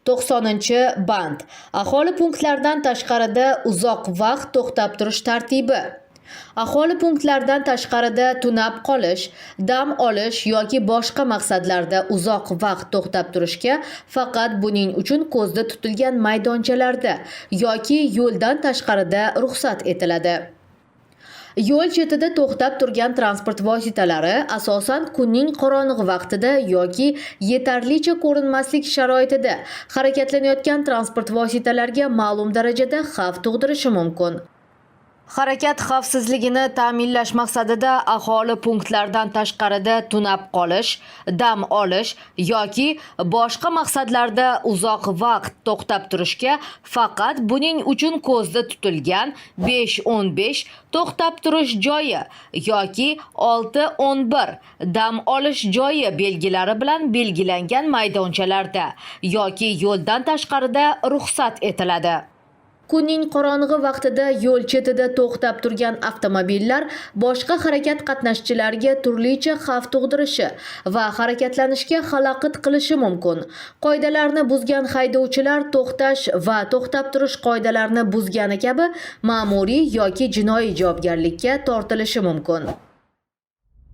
90-band. Aholi punktlaridan tashqarida uzoq vaqt to'xtab turish tartibi. Aholi punktlaridan tashqarida tunab qolish, dam olish yoki boshqa maqsadlarda uzoq vaqt to'xtab turishga faqat buning uchun ko'zda tutilgan maydonchalarda yoki yo'ldan tashqarida ruxsat etiladi. Yo'l chetida to'xtab turgan transport vositalari asosan kunning qorong'i vaqtida yoki yetarlicha ko'rinmaslik sharoitida harakatlanayotgan transport vositalariga ma'lum darajada xavf tug'dirishi mumkin. Harakat xavfsizligini ta'minlash maqsadida aholi punktlaridan tashqarida tunab qolish, dam olish yoki boshqa maqsadlarda uzoq vaqt to'xtab turishga faqat buning uchun ko'zda tutilgan 5-15 to'xtab turish joyi yoki 6-11 dam olish joyi belgilari bilan belgilangan maydonchalarda yoki yo'ldan tashqarida ruxsat etiladi. Kunning qorong'i vaqtida yo'l chetida to'xtab turgan avtomobillar boshqa harakat qatnashchilariga turlicha xavf tug'dirishi va harakatlanishga xalaqit qilishi mumkin. Qoidalarni buzgan haydovchilar to'xtash va to'xtab turish qoidalarini buzgani kabi ma'muriy yoki jinoiy javobgarlikka tortilishi mumkin.